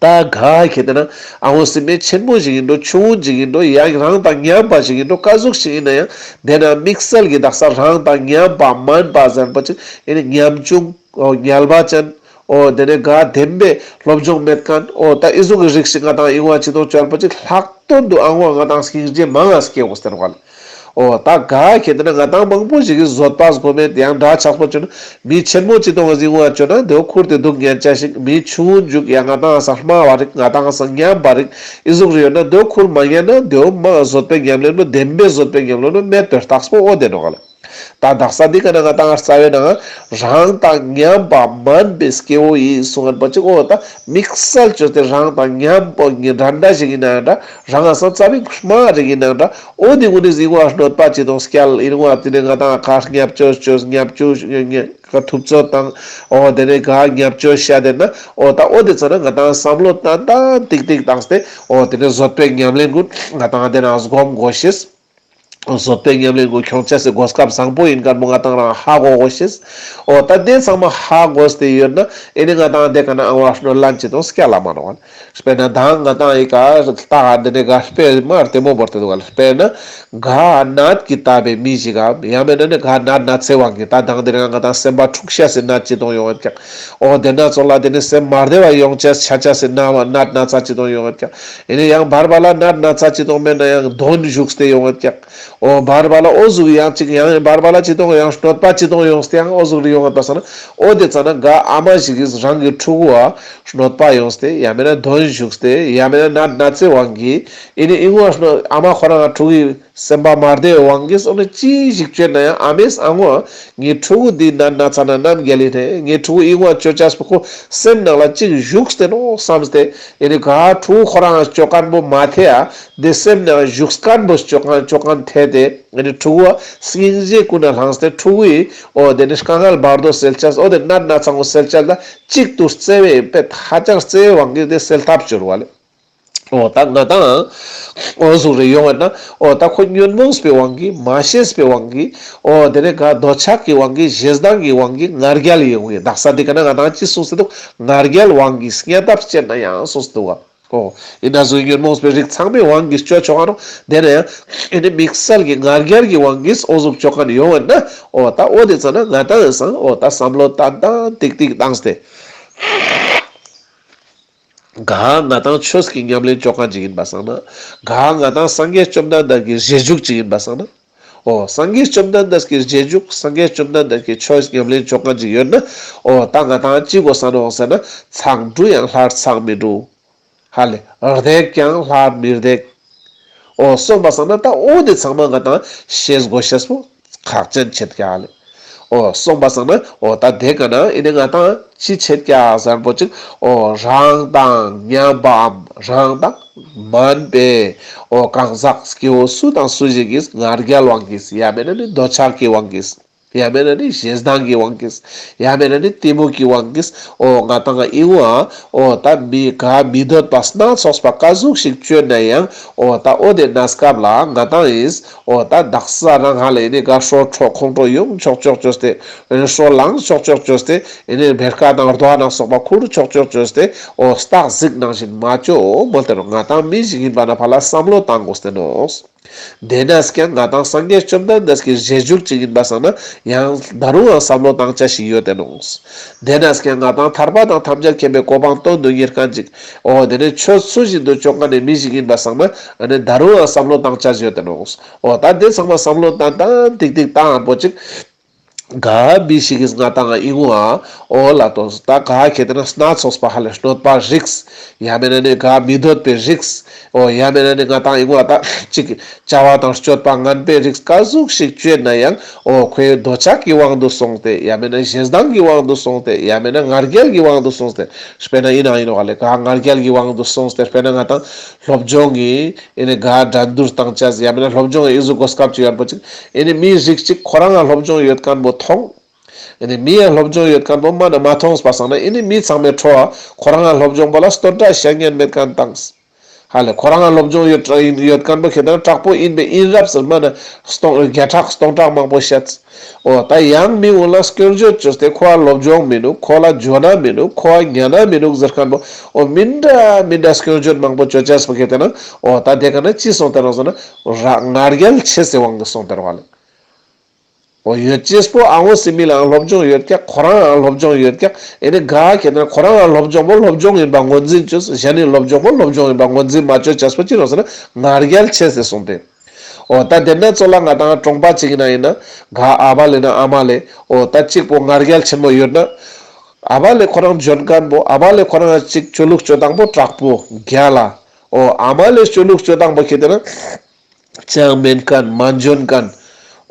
ད་ག་ཁེ་དེ་ན་ཨ་འོ་སི་མེ་ཆེན་མོ་ཞིག་ཡིན་འགྲོ་ཆུང་ངུ་ཞིག་ཡིན་འགྲོ་ཡང་རང་དང་མཉམ་པ་ཞིག་ཡིན་འགྲོ་ཀ་ཟུག་ཞིག་ཡིན་ན་ཡང་དེ་ན་དམིགས་བསལ་གྱི་དག་ས་རང་དང་མཉམ་པ་མན་པ་ཟེར་པ་ཅིག་ཨེ་ནི་ཉམ་ཆུང་འོ་ཉལ་བ་ཅན་འོ་དེ་ནས་ག་བདེན་པའི་སློབ་སྦྱོང་མེད་མཁན་འོ་ད་ཨི་ཟུག་གི་རིགས་ཤིག་ང་ཏང་ཨི་བ་ཅི་དང་བཅོལ་པ་ཅིག་ལྷག་དོན་དུ་ཨ་འོ་ང་ཏང་སྙིང་རྗེ་མང་ང་སྐྱེ་དགོས་ཟེར་བ་ལ། འོ་ད་ག་ཁེ་དེ་ན་ང་ཏང་མང་པོ་ཞིག་གིས་བཟོད་པ་སྒོམ་མེད་ཡང་འདྲ་ཆགས་པོ་བཅོས་ན་མི་ཆེན་མོ་ཅི་དང་ཨི་བ་བཅོས་ན་དེའོ་ཁུར་དེ་སྡུག་ཉན་ཆ་ཞིག་མི་ཆུང་འཇུག་ཡང་ང་ཏང་ས་དམའ་བ་རིག་ང་ཏང་ས་ཉམས་པ་རིག་ཨི་ཟུག་རེ་ཡོད་ན་དེའོ་ཁུར་མ་ཉན་ན་དེའོ་མ་བཟོད་པའི་ཉམས་ལེན་པོ་བདེན་པའི་བཟོད་པའི་ཉམས་ལེན་པོ་མེད་པའི་རྟགས་པོ་འོ་དེ་ནོག་ལ། ད་དག་ས་འདི་ཀ་ན་ང་ཏང་རྩ་བའི་ནང་རང་དང་མཉམ་པ་མན་པའི་སྐྱེ་བོ་ཡིན་གསུང་ངན་པ་ཅིག་འོ་ད་དམིགས་བསལ་བཅོས་ཏེ་རང་དང་མཉམ་པོ་ཉེ་འདྲ་འདྲ་ཞིག་ཡིན་ན་འདྲ་རང་ང་སང་རྩ་བའི་དམའ་རིགས་ཡིན་ན་འདྲ་འོ་དེ་ཀུན་ནི་ཟིན་བ་གནོད་པ་ཅི་དང་སྐྱལ་ཡིན་བ་དེ་ནས་ང་ཏང་ཁ་བརྙས་བཅོས་བཅོས་བརྙས་བཅོས་ཐུབ་ཚོད་དང་འོ་དེ་ནས་ག་བརྙས་བཅོས་བཤད་དེ་ན་འོ་ད་འོ་དེ་ཚོ་ན་ང་ཏང་བསམ་བློ་ཏན་ཏན་ཏིག་ཏིག་བཏང་སྟེ་འོ་དེ་ནས་བཟོད་པའི་ཉམས་ལེན་ཀུན་ང་ཏང་དེ་ན་སྒོམ་དགོས་ཤེས། བཟོད་པའི་ཉམས་ལེན་གུན་ཁྱོང་ཆ་སི་གོ་སྐབས་བཟང་པོ་ཡིན་མཁན་པོ་ང་ཏང་རང་ཧ་གོ་དགོས་ཤེས། འོ་ད་དེ་ཚང་མ་ཧ་གོ་སྟེ་ཡོད་ན་ཨེ་ནི་ང་ཏང་དེ་ཀ་ན་ཨ་བ་གནོད་ལན་ཅི་དང་སྐྱལ་ལ་མ་ནོག་ལ། དཔེར་ན་ད་ང་ཏང་ཨི་ཀ་ལྟ་ག་འདི་ནས་ག་དཔེ་མ་ལྟད་མོ་བོར་ཏེ་འདུག་ག་ལ། དཔེར་ན་ག་ནད་ཀྱིས་བཏབ་པའི་མི་ཞིག་ག་ཡང་མེད་ན་ནི་ག་ནད་ན་ཚའི་དབང་གིས་ད་དང་དེ་རིང་ང་ཏང་སེམས་པ་འཁྲུག་ཤ་སི་ནད་ཅི་དང་ཡོང་ཡོད་ཀྱག་འོ་དེ་ན་ཚོགས་ལ་དེ་ནི་སེམས་མ་བདེ་བ་ཡོང་ཆ་ཆ་ཆ་སི་ནད་ནད་ན་ཚ་ཅི་དང་ཡོང་ཡོད་ཀྱག་ཨེ་ནི་ཡང་བར་བར་ལ་ནད་ན་ཚ་ཅི་དང་མེད་ན་ཡང་གདོན་ཞུགས་ཏེ་ཡོང་ཡོད་ཀྱག་འོ་བར་བར་ལ་འོ་ཟུག་ཡང་ཅིག་ཡང་བར་བར་ལ་ཅི་དང་ཡང་གནོད་པ་ཅི་དང་ཡོངས་ཏེ་ཡང་འོ་ཟུག་རེ་ཡོང་བ་པ་སང་ན་འོ་དེ་ཙ་ན་ག་ཨ་མ་ཞིག་གིས་རང་གི་ཕྲུ་གུ་བ་གནོད་པ་ཡོངས་ཏེ་ཡང་མེད་ན་གདོན་ཞུགས་ཏེ་ཡང་མེད་ན་ནད་ན་ཚའི་དབང་གིས་ཨེ་ནི་ཨི་ངོ་ཨ་མ་ཁོ་རང་ཕྲུ་གུའི་སེམས་པ་མ་བདེ་བའི་དབང་གིས་འོ་ནི་ཅི་ཞིག་བཅོས་ན་ཡང་ཨ་མས་ཨ་ངོ་ངའི་ཕྲུ་གུ་འདི་ནད་ན་ཚ་ན་ནམ་རྒྱལ་ལི་ནས་ངའི་ཕྲུ་གུ་ཨི་ངོ་བཅོ་ཆས་པོ་ཁོ་སེམས་ནང་ལ་ཅིག་ཞུགས་ཏེ་ནོག་བསམས་ཏེ་ཨེ་ནི་ག་ཕྲུ་གུ་ཁོ་རང་བཅོ་མཁན་པོ་མ་ཐེ་ཡ། དེ་སེམས་ནང་བཞུགས་མཁན་པོ་བཅོ་མཁན་བཅོ་མཁན་ཐད་དེ་ཨེ་ནི་ཕྲུ་གུ་བ་སྙིང་རྗེ་ཀུན་ནས་བླངས་ཏེ་ཕྲུ་གུའི་འོ་དེ་ནི་དཀའ་ངལ་བར་དོ་སེལ་ཆས་འོ་དེ་ནད་ན་ཚ་ངོ་སེལ་ཆས་ལ་གཅིག་ཏུ་བརྩེ་བའི་དཔེ་ཧ་ཅང་བརྩེ་བའི་དབང་གིས་དེ་སེལ་ཐབས་བཅོ་བ་ལེ། འོ་ད་ང་ཏང་འོ་ཟུག་རེ་ཡོང་བ་ན་འོ་ད་ཁོ་ཉོན་མོངས་པའི་དབང་གིས་མ་ཤེས་པའི་དབང་གིས་འོ་དེ་ནི་ག་འདོད་ཆགས་ཀྱི་དབང་གིས་ཞེ་སྡང་གི་དབང་གིས་ང་རྒྱལ་ཡོང་གི་དག་ས་དེ་ཀ་ན་ང་ཏང་ཅི་གསུངས་ཏེ་འདུག་ང་རྒྱལ་དབང་གིས་བསྙད་ཐབས་བཅོས་ན་ཡང་གསུངས་ཏེ་འདུག་ག་འོ། ཡིན་ན་ཟུག་ཉོན་མོངས་པའི་རིགས་ཚང་མའི་དབང་གིས་བཅོ་ཆོག་ག་ནོག་དེ་ན་ཡང་ཨེ་ནི་དམིགས་བསལ་གྱི་ང་རྒྱལ་གྱི་དབང་གིས་འོ་ཟུག་བཅོ་མཁན་ཡོང་བ་ན་འོ་ད་འོ་དེ་ཙ་ན་ང་ཏང་ཡང་སང་འོ་ད་བསམ་བློ་ཏན་ཏན་ཏིག་ཏིག་བཏང་སྟེ། ག་ང་ཏང་ཆོས་ཀྱི་ཉམས་ལེན་བཅོ་མཁན་ཅིག་ཡིན་པ་སང་ན། ག་ང་ཏང་སངས་རྒྱས་བཅོམ་ལྡན་འདས་ཀྱི་རྗེས་འཇུག་ཅིག་ཡིན་པ་སང་ན། འོ་སངས་རྒྱས་བཅོམ་ལྡན་འདས་ཀྱི་རྗེས་འཇུག་སངས་རྒྱས་བཅོམ་ལྡན་འདས་ཀྱི་ཆོས་ཉམས་ལེན་བཅོ་མཁན་ཅིག་ཡོད་ན། འོ་ད་ང་ཏང་ཅི་དགོས་ས་ནོག་ཟེར་ན་མཚང་འབྲུ་ཡང་སླར་མཚང་མི་འབྲུ། ཧ་ལས་རྡེག་ཀྱང་སླར་མི་རྡེག་འོ་སོང་པ་སང་ན་ད་འོ་དེ་ཚང་མ་ང་ཏང་ཤེས་དགོས་ཤེས་པོ་ ཁག་ཅན་ཆེད་ཀྱག་ལེ། འོ་སོང་པ་སང་ན་འོ་ད་དེ་ཀ་ན་ཨེ་ནི་ང་ཏང་ཅི་ཆེད་ཀྱག་ཟེར་པོ་ཅིག་འོ་རང་དང་མཉམ་པའམ་རང་དང་མན་པའི་འོ་གང་ཟག་སྐྱེ་བོ་སུ་དང་སུ་ཞིག་གིས་ང་རྒྱལ་དབང་གིས་ཡང་མེད་ན་ནི་འདོད་ཆགས་ཀྱི་དབང་གིས། ཡང་མེད་ན་ནི་ཞེ་སྡང་གི་དབང་གིས། ཡང་མེད་ན་ནི་གཏི་མུག་གི་དབང་གིས། འོ་ང་ཏང་ཨི་བོ་ཨ། འོ་ད་མི་ག་མི་འདོད་པ་སྣ་ཚོགས་པ་ག་ཟུག་ཞིག་སྤྱོད་ན་ཡང་། འོ་ད་འོ་དེ་གནས་སྐབས་ལ་ང་ཏང་ཨིས། འོ་ད་དག་ས་རང་ཧ་ལེ་ཨེ་ནི་ག་ཧྲོ་ཁྲོ་ཁོང་ཁྲོ་ཡོང་ཆོག་ཆོག་བཅོས་ཏེ། ཨེ་ནི་ཧྲོ་ལངས་ཆོག་ཆོག་བཅོས་ཏེ། ཨེ་ནི་བེར་ཀ་དང་རྡོ་ནང་སོགས་པ་ཁུར་ཆོག་ཆོག་བཅོས་ཏེ། འོ་སྟག་གཟིག་ནང་བཞིན་མ་བཅོ་མོལ་ཏེ་ནོག་ང་ཏང་མི་ཞིག་ཡིན་པ་ན་ཕ་ལ་བསམ་བློ་བཏང་དགོས་ཏེ་ནོག་དེ་ནས་ཀྱང་ང་ཏང་སངས་རྒྱས་བཅོམ་ལྡན་འདས་ཀྱི་རྗེས་འཇུག་ཅིག་ཡིན་པ་སང་ན་ཡང་ད་རུང་ཡང་བསམ་བློ་བཏང་ཆ་ཞིག་ཡོད་དེ་ནོག་དེ་ནས་ཀྱང་ང་ཏང་ཐར་པ་དང་ཐམས་ཅད་མཁྱེན་པའི་གོ་འཕང་དོན་དུ་གཉེར་མཁན་ཅིག་འོ་དེ་ནས་ཆོས་ཚུལ་བཞིན་དུ་སྤྱོད་མཁན་ནི་མི་ཞིག་ཡིན་པ་སང་ན་ཨ་ནི་ད་རུང་ཡང་བསམ་བློ་བཏང་ཆ་ཞིག་ཡོད་དེ་ནོག་འོ་ད་དེ་ཚང་མ་བསམ་བློ་བཏང་བཏང་ཏིག་ཏིག་བཏང་པོ་ཅིག་ག་མི་ཞིག་གིས་ང་ཏང་ཨི་བོ་ཨ། འོ་ལ་དོ་ད་ག་ཁེ་ཏེ་ན་སྣ་ཚོགས་པ་ཧ་ལེ་གནོད་པ་རིགས། ཡང་མེད་ན་ནི་ག་མི་འདོད་པའི་རིགས། འོ་ཡང་མེད་ན་ནི་ང་ཏང་ཨི་བོ་ཨ་ད་ཅིག་བྱ་བ་དང་སྤྱོད་པ་ངན་པའི་རིགས་ག་ཟུག་ཞིག་སྤྱོད་ན་ཡང་། འོ་ཁོའི་འདོད་ཆགས་ཀྱི་དབང་དུ་སོང་སྟེ། ཡང་མེད་ན་ཞེ་སྡང་གི་དབང་དུ་སོང་སྟེ། ཡང་མེད་ན་ང་རྒྱལ་གྱི་དབང་དུ་སོང་སྟེ། དཔེར་ན་ཨིན་ན་ཨིན་ནོག་ཧ་ལེ་ག་ང་རྒྱལ་གྱི་དབང་དུ་སོང་སྟེ། དཔེར་ན་ང་ཏང་སློབ་སྦྱོང་གི་ཨེ་ནི་ག་འགྲན་བསྡུར་བཏང་ཆས། ཡང་མེད་ན་སློབ་སྦྱོང་ཨི་ཟུག་གོ་སྐབས་ཅིག་ཡོད་པོ་ཅིག་ཨེ་ནི་མི་རིགས་ཅིག་ཁོ་རང་ང་སློབ་སྦྱོང་ཡོད་མཁན་པོ་མཐོང་། ཨེ་ནི་མི་ཡ་སློབ་སྦྱོང་ཡོད་མཁན་པོ་མ་ན་མ་མཐོང་པ་སང་ན་ཨེ་ནི་མི་ཚང་མའི་ཁྲོད་ཁོ་རང་ང་སློབ་སྦྱོང་པོ་ལ་བསྟོད་ར་བཤད་ཉན་མེད་མཁན་བཏང་། ཧ་ལེ་ཁོ་རང་ང་སློབ་སྦྱོང་ཡོད་ཡོད་མཁན་པོ་ཁེ་ཏེ་ན་དྲག་པོ་ཨིན་པའི་ཨིན་རབས་ཟེར་མ་ན་སྟོང་བརྒྱ་ཕྲག་སྟོང་ཕྲག་མང་པོ་བཤད། འོ་ད་ཡང་མི་འོ་ལ་སྐྱོན་བརྗོད་བཅོས་ཏེ་ཁོ་ལ་སློབ་སྦྱོང་མི་ནུག་ཁོ་ལ་འཇོན་ན་མི་ནུག་ཁོ་ལ་ཉན་ན་མི་ནུག་ཟེར་མཁན་པོ་འོ་མི་འདྲ་མི་འདྲ་སྐྱོན་བརྗོད་མང་པོ་བཅོ་ཆས་པོ་ཁེ་ཏེ་ན་འོ་ད་དེ་ཀ་ན་ཅི་སོང་སྟེ་ནོག་ཟེར་ན་ར་ང་རྒྱལ་ཆེ་སའི་དབང་གིས་སོང་སྟེ་ནོག་ཧ་ལེ། འོ་ཡོད་ཅེས་པོ་ཨ་བོ་སི་མི་ལའང་སློབ་སྦྱོང་ཡོད་ཀྱག་ཁོ་རང་ལའང་སློབ་སྦྱོང་ཡོད་ཀྱག་ཨེ་ནི་ག་ཁེ་ཏེ་ན་ཁོ་རང་ལ་སློབ་སྦྱོང་པོ་སློབ་སྦྱོང་ཡིན་པ་ངོས་འཛིན་བཅོས། གཞན་ནི་སློབ་སྦྱོང་པོ་སློབ་སྦྱོང་ཡིན་པ་ངོས་འཛིན་མ་བཅོ་ཆས་པོ་ཅི་ནོག་ཟེར་ན་ང་རྒྱལ་ཆེ་སའི་སོང་སྟེ། འོ་ད་དེ་ན་ཚོ་ལ་ང་ཏང་གྲོང་པ་ཅིག་ཡིན་ན་ཡིན་ན་ག་ཨ་བ་ལེ་ན་ཨ་མ་ལེ། འོ་ད་གཅིག་པོ་ང་རྒྱལ་ཆེན་མོ་ཡོད་ན། ཨ་བ་ལེ་ཁོ་རང་འཇོན་མཁན་པོ་ཨ་བ་ལེ་ཁོ་རང་གཅིག་སྤྱོད་ལུགས་སྤྱོད་སྟངས་པོ་དྲག་པོ་རྒྱལ་ལ། འོ་ཨ་མ་ལེ་སྤྱོད་ལུགས་སྤྱོད་སྟངས་པོ་ཁེ་ཏེ་ན། ཅང་མེན་མཁན་མ་འཇོན་མཁན།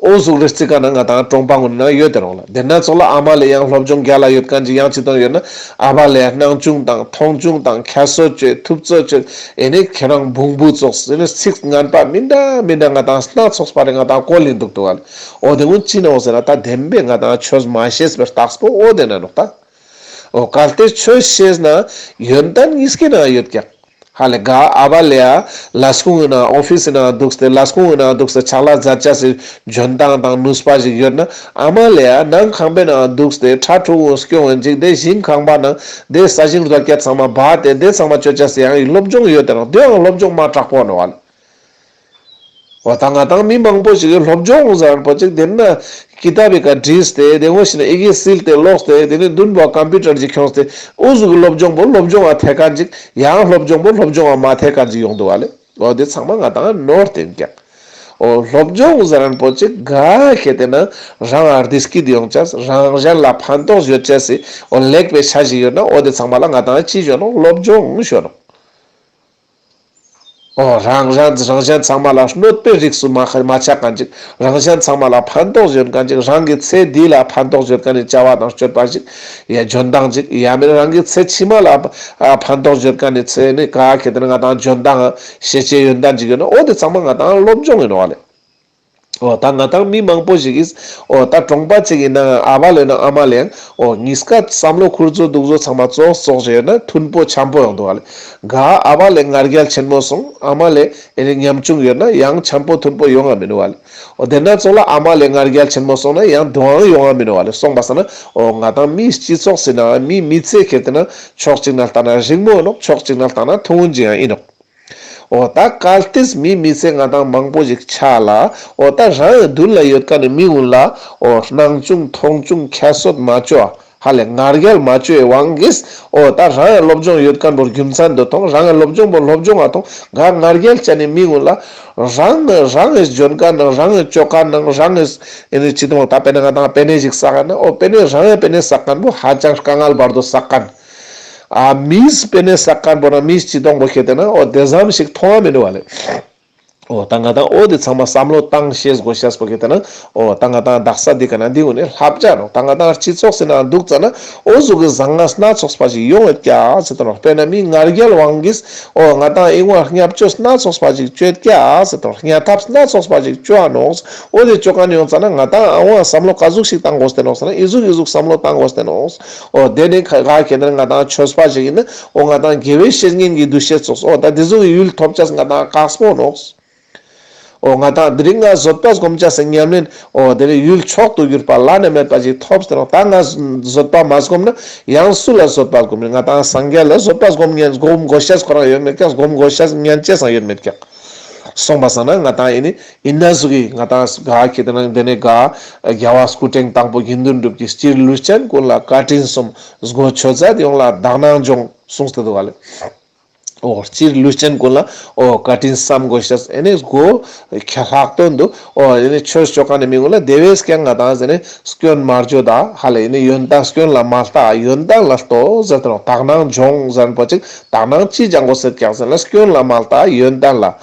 འོ་ཟུག་རེ་རྩི་ཀ་ན་ང་ཏང་གྲོང་པ་ངོ་ན་ཡོད་དེ་རོང་ལ། དེ་ན་ཚོ་ལ་ཨ་མ་ལེ་ཡང་སློབ་སྦྱོང་རྒྱལ་ལ་ཡོད་མཁན་ཅིག་ཡང་ཅི་དང་ཡོད་ན་ཨ་བ་ལེ་ཡང་སྣང་ཆུང་དང་མཐོང་ཆུང་དང་ཁྱད་གསོད་བཅོས་ཐུབ་ཚོད་བཅོས་ཨེ་ནི་ཁྱེད་རང་བོང་བུ་ཙོགས་ཨེ་ནི་ཚིག་ངན་པ་མི་འདྲ་མི་འདྲ་ང་ཏང་སྣ་ཚོགས་པ་རེ་ང་ཏང་གོ་ལིན་འདུག་ཏོ་ཨ་ལེ། འོ་དེ་ངོ་ཅི་ནོག་ཟེར་ན་ད་བདེན་པའི་ང་ཏང་ཆོས་མ་ཤེས་པའི་རྟགས་པོ་འོ་དེ་ན་ནོག་ད། འོ་གལ་ཏེ་ཆོས་ཤེས་ན་ཡོན་ཏན་གཉིས་ཀའི་ནང་ཡོད་ཀྱག་ཧ་ལེ་ག་ཨ་བ་ལེ་ཡ་ལས་ཁུངས་ནང་ཨོ་ཕིས་ནང་འདུག་སྟེ་ལས་ཁུངས་ནང་འདུག་སྟེ་ཕྱག་ལས་མཛད་ཆ་སི་འཇོན་ཐང་དང་ནུས་པ་ཞིག་ཡོད་ན་ཨ་མ་ལེ་ཡ་ནང་ཁང་པའི་ནང་འདུག་སྟེ་ཁྲ་ཁྲུ་བོ་སྐྱོང་བའི་འཇིག་དེ་ཞིང་ཁང་པ་ནང་དེ་ས་ཞིང་རྡོ་སྐྱ་ཚང་མ་སྦ་སྟེ་དེ་ཚང་མ་བཅོ་ཆ་སི་ཡང་སློབ་སྦྱོང་ཡོད་དེ་ནོག་དེའང་སློབ་སྦྱོང་མ་དྲག་པོ་ནོག་ཨ་ལེ། འོ་ད་ང་ཏང་མི་མང་པོ་ཞིག་གི་སློབ་སྦྱོང་ཟེར་པོ་ཅིག་དེ་ན་ཀི་ཏབ་བི་ཀ་བྲིས་ཏེ་དེ་ངོ་ཤེས་ན་ཨི་གེ་སིལ་ཏེ་ཀློག་སྟེ་དེ་ནི་མདུན་པོ་ཀམ་པུ་ཊར་ཅིག་ཁྱོངས་ཏེ་འུ་ཟུག་གི་སློབ་སྦྱོང་པོ་སློབ་སྦྱོང་ང་ཐད་མཁན་ཅིག་ཡང་སློབ་སྦྱོང་པོ་སློབ་སྦྱོང་ང་མ་ཐད་མཁན་ཅིག་ཡོང་འདུག་ཨ་ལེ། འོ་དེ་ཚང་མ་ང་ཏང་ནོར་ཏེ་ཡིན་ཀྱག་འོ་སློབ་སྦྱོང་ཟེར་པོ་ཅིག་ག་ཁེ་ཏེ་ན་རང་ཨར་དིས་ཀི་དེ་ཡོང་ཆས་རང་གཞན་ལ་ཕན་ཐོགས་ཡོད་ཆས་སི་འོ་ལེགས་པའི་ཆ་ཞིག་ཡོད་ན་འོ་དེ་ཚང་མ་ལ་ང་ཏང་ཅི་ཞོ་ནོག་སློབ་སྦྱོང་ཞོ་ནོག་འོ་རང་རང་རང་གཞན་ཚང་མ་ལ་གནོད་པའི་རིགས་སུ་མ་མ་ཆགས་མཁན་ཅིག་རང་གཞན་ཚང་མ་ལ་ཕན་ཐོགས་ཡོད་མཁན་ཅིག་རང་གི་ཚེ་འདི་ལ་ཕན་ཐོགས་ཡོད་མཁན་ནི་བྱ་བ་དང་སྤྱོད་པ་ཞིག་ཡ་འཇོན་ཐང་ཅིག་ཡ་མེད་ན་རང་གི་ཚེ་ཕྱི་མ་ལ་ཨ་ཕན་ཐོགས་ཡོད་མཁན་ནི་ཚེ་ནི་ག་ཁེ་ཏེ་ན་ང་ཏང་འཇོན་ཐང་ཤེས་བྱའི་ཡོན་ཏན་ཅིག་ཡོད་ན་འོ་དེ་ཚང་མ་ང་ཏང་སློབ་སྦྱོང་ཡིན་ནོག་ཨ་ལེ། འོ་ད་ང་ཏང་མི་མང་པོ་ཞིག་གིས་འོ་ད་གྲོང་པ་ཅིག་ཡིན་ན་ཨ་བ་ལེ་ན་ཨ་མ་ལེ་ཡང་འོ་གཉིས་ཀ་བསམ་བློ་ཁུར་ཚོ་འདུག་ཚོ་ཚང་མ་ཙོགས་ཙོགས་ཞིག་ཡོད་ན་མཐུན་པོ་འཆམ་པོ་ཡོང་འདུག་ཨ་ལེ། ག་ཨ་བ་ལེ་ང་རྒྱལ་ཆེན་མོ་སོང་ཨ་མ་ལེ་ཨེ་ནི་ཉམ་ཆུང་ཡོད་ན་ཡང་འཆམ་པོ་མཐུན་པོ་ཡོང་ང་མི་ནུག་ཨ་ལེ། འོ་དེ་ན་ཚོ་ལ་ཨ་མ་ལེ་ང་རྒྱལ་ཆེན་མོ་སོང་ན་ཡང་དུའང་ཡོང་ང་མི་ནུག་ཨ་ལེ། སོང་པ་སང་ན་འོ་ང་ཏང་མི་སྤྱི་ཚོགས་ཟེར་ན་མི་མི་ཚེ་ཁེ་ཏེ་ན་ཕྱོགས་གཅིག་ན་ལྟ་ན་རིང་མོ་ཡིན་ནོག་ཕྱོགས་གཅིག་ན་ལྟ་ན་ཐུང་ངུན་ཅིག་ཡང་ཡིན་ནོག་འོ་ད་གལ་ཏེ་མི་མི་ཚེ་ང་ཏང་མང་པོ་ཞིག་ཆ་ལ་འོ་ད་རང་གི་མདུན་ལ་ཡོད་མཁན་ནི་མི་ཀུན་ལ་འོ་སྣང་ཆུང་མཐོང་ཆུང་ཁྱད་གསོད་མ་བཅོ་ཧ་ལེ་ང་རྒྱལ་མ་བཅོའི་དབང་གིས་འོ་ད་རང་ཡང་སློབ་སྦྱོང་ཡོད་མཁན་པོ་རྒྱུ་མཚན་དུ་མཐོང་རང་ཡང་སློབ་སྦྱོང་པོ་སློབ་སྦྱོང་ང་མཐོང་ག་ང་རྒྱལ་ཅན་ནི་མི་ཀུན་ལ་རང་རང་གི་འཇོན་མཁན་ནང་རང་གི་བཅོ་མཁན་ནང་རང་གི་ཨེ་ནི་ཅི་དང་ད་དཔེར་ན་ང་ཏང་པེ་ནེ་ཞིག་བསགས་ན་འོ་པེ་ནེ་རང་ཡང་པེ་ནེ་བསགས་མཁན་པོ་ཧ་ཅང་དཀའ་ངལ་བར་དུ་བསགས་མཁན། ཨ་མིས་པེ་ནེ་བསགས་མཁན་པོ་ན་མིས་ཅི་གཏོང་པོ་ཁེ་ཏེ་ན་འོ་དེ་ཙམ་ཞིག་མཐོང་བ་མི་འདུག་བ་ལེ། འོ་ད་ང་དང་འོ་དེ་ཚང་མ་བསམ་བློ་བཏང་ཤེས་དགོས་ཤེས་པོ་གི་དེ་ན་འོ་ད་ང་དང་དག་ས་འདི་ཀ་ན་འདི་འུ་ནི་ལྷབ་ཅ་ནོག་ད་ང་དང་སྤྱི་ཚོགས་སི་ནང་འདུག་ཙ་ན་འོ་ཟུག་གི་བཟང་ངན་སྣ་ཚོགས་པ་ཞིག་ཡོང་ཡོད་ཀྱག་ཟེར་དོ་ནོག་དཔེར་ན་མི་ང་རྒྱལ་དབང་གིས་འོ་ང་དང་ཨིན་བ་བརྙས་བཅོས་སྣ་ཚོགས་པ་ཞིག་བཅོས་ཀྱག་ཟེར་དོ་ནོག་བརྙས་ཐབས་སྣ་ཚོགས་པ་ཞིག་བཅོ་ཨ་ནོག་འོ་དེ་བཅོ་མཁན་ཡོང་ཙ་ན་ང་དང་ཨ་བ་བསམ་བློ་ག་ཟུག་ཞིག་བཏང་དགོས་ཏེ་ནོག་ཟེར་ན་ཨི་ཟུག་ཨི་ཟུག་བསམ་བློ་བཏང་དགོས་ཏེ་ནོག་འོ་དེ་ནི་ག་ག་ཁེ་ན་ང་དང་ཆོས་པ་ཞིག་ཡིན་ན་འོ་ང་དང་དགེ་བའི་བཤེས་གཉེན་གྱི་འདུ་ཤེས་ཚོགས་འོ་ད་དེ་ཟུག་གི་ཡུལ་ཐོབ་ཅེས་ང་དང་དཀགས་པོ་ནོག་འོ་ང་དང་དེ་རིང་ང་བཟོད་པ་སྒོམ་ཅེས་སི་ཉམས་ལེན་འོ་དེ་རིང་ཡུལ་མཆོག་ཏུ་གྱུར་པ་བླ་ན་མེད་པ་ཞིག་ཐོབ་སྟེ་ནོག་ད་ང་བཟོད་པ་མ་སྒོམ་ན་ཡང་སུ་ལ་བཟོད་པ་སྒོམ་ནི། ང་དང་སངས་རྒྱས་ལ་བཟོད་པ་སྒོམ་ཉན་སྒོམ་དགོས་ཤེས་ཁོ་རང་ཡོད་མེད་ཀྱག་སྒོམ་དགོས་ཤེས་ཉན་ཅེས་སང་ཡོད་མེད་ཀྱག་སོང་པ་སང་ན་ང་དང་ཨེ་ནི་ཨིན་ན་ཟུག་གི་ང་དང་ག་ཁེ་ཏེ་ན་དེ་ནས་ག་རྒྱལ་བ་སྐུ་ཕྲེང་དང་པོ་དགེ་འདུན་གྲུབ་ཀྱིས་སྤྱིར་ལུས་ཅན་ཀུན་ལ་བཀའ་དྲིན་སོམས། སྒོ་ཆོས་མཛད་ཡོངས་ལ་དག་སྣང་སྦྱོངས་གསུངས་ཏེ་འདུག་ག་ལེ། འོ་སྤྱིར་ལུས་ཅན་ཀུན་ལ་འོ་བཀའ་དྲིན་བསམ་དགོས་ཤེས་ཨེ་ནི་སྒོ་ཁྱད་ལྷག་དོན་དུ་འོ་ཨེ་ནི་ཆོས་ཆོ་མཁན་ནི་མི་ཀུན་ལ་དེ་བས་ཀྱང་ང་དང་ཟེར་ནས་སྐྱོན་མ་བརྗོད་ད་ཧ་ལེ་ཨེ་ནི་ཡོན་ཏན་སྐྱོན་ལ་མ་ལྟ་ཡོན་ཏན་ལ་ལྟོས་ཟེར་ཏེ་ནོག་དག་སྣང་སྦྱོངས་ཟེར་པོ་ཅིག་དག་སྣང་ཅི་སྦྱང་དགོས་ཟེར་ཀྱག་ཟེར་ན་སྐྱོན་ལ་མ་ལྟ་ཡོན་ཏན་ལ།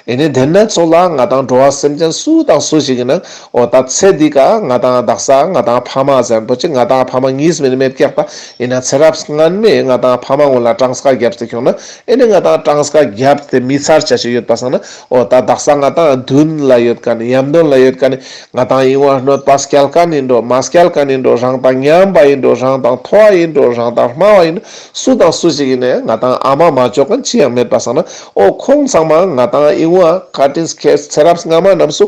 ཨེ་ནི་དེ་ན་ཚོགས་ལ་ང་དང་འགྲོ་བ་སེམས་ཅན་སུ་དང་སུ་ཞིག་ཡིན་ན་འོ་ད་ཚེ་འདི་ཀ་ང་དང་དག་ས་ང་དང་ཕ་མ་ཟེར་པོ་ཅིག་ང་དང་ཕ་མ་གཉིས་མིན་མེད་ཀྱག་པ་ཡིན་ན་ཚེ་རབས་སྔན་མའི་ང་དང་ཕ་མ་ཀུན་ལ་གྲངས་ཀ་བརྒྱབ་སྟེ་ཁྱོང་ན་ཨེ་ནི་ང་དང་གྲངས་ཀ་བརྒྱབ་སྟེ་མི་ཚར་ཆ་ཞིག་ཡོད་པ་སང་ན་འོ་ད་དག་ས་ང་དང་མདུན་ལ་ཡོད་མཁན་ཡམ་མདུན་ལ་ཡོད་མཁན་ང་དང་ཨིན་བ་གནོད་པ་སྐྱལ་མཁན་ཡིན་འགྲོ་མ་སྐྱལ་མཁན་ཡིན་འགྲོ་རང་དང་མཉམ་པ་ཡིན་འགྲོ་རང་དང་མཐོ་བ་ཡིན་འགྲོ་རང་དང་དམའ་བ་ཡིན་འགྲོ་སུ་དང་སུ་ཞིག་ཡིན་ནའང་ང་དང་ཨ་མ་མ་ཅོ་མཁན་ཅི་ཡང་མེད་པ་སང་ན་འོ་ཁོང་ཚང་མ་ང་དང་ཨིན་བ་བཀའ་དྲིན་ཁྱེར་ཚེ་རབས་སྔ་མ་རྣམས་སུ་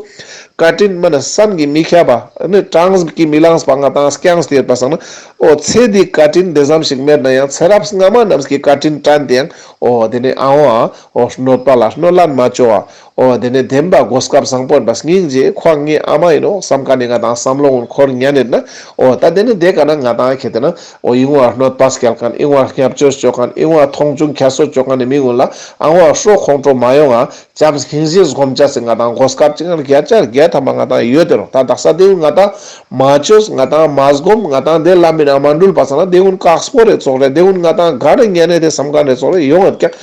བཀའ་དྲིན་མ་ན་བསམ་གྱིས་མི་ཁྱབ་པ་ནི་གྲངས་ཀྱིས་མི་ལངས་པ་ང་དང་བསྐྱངས་ཏེ་ཡོད་པ་སང་ན་འོ་ཚེ་འདིའི་བཀའ་དྲིན་དེ་ཙམ་ཞིག་མེད་ན་ཡང་ཚེ་རབས་སྔ་མ་རྣམས་ཀྱི་བཀའ་དྲིན་དྲན་ཏེ་ཡང་འོ་དེ་ནི་ཨ་བ་འོ་གནོད་པ་ལ་གནོད་ལན་མ་ཅོ་བ། འོ་དེ་ནས་བདེན་པ་གོ་སྐབས་བཟང་པོ་ཡིན་པ་སྙིང་རྗེ་ཁོ་ངའི་ཨ་མ་ཡིན་ནོག་བསམ་མཁན་ནི་ང་དང་བསམ་བློ་ཀུན་འཁོར་ཉན་ཡོད་ན། འོ་ད་དེ་ནས་དེ་ཀ་ན་ང་དང་ཁེ་ཏེ་ན་འོ་ཨིན་བ་གནོད་པ་སྐྱལ་མཁན་ཨིན་བ་བརྙས་བཅོས་བཅོ་མཁན་ཨིན་བ་མཐོང་ཆུང་ཁྱད་གསོད་བཅོ་མཁན་ནི་མི་ཀུན་ལ་ཨ་བ་ཧྲོ་ཁོང་ཁྲོ་མ་ཡོང་ང་བྱམས་སྙིང་རྗེ་སྒོམ་ཅེས་སི་ང་དང་གོ་སྐབས་ཅིག་ང་བརྒྱ་ཆ་བརྒྱ་ཐམ་པ་ང་དང་ཡོད་དེ་ནོག་ད་དག་ས་དེ་ཀུན་ང་དང་མ་བཅོས་ང་དང་མ་སྒོམ་ང་དང་དེ་ལམ་མི་ནང་མ་འགྲུལ་པ་སང་ན་དེ་ཀུན་དཀགས་པོ་རེ་ཙོགས་རེ་དེ་ཀུན་ང་དང་ག་རེ་ཉན་ནས་དེ་བསམ་མཁན་རེ་ཙོགས་རེ་ཡོང་ཡོད་ཀྱག་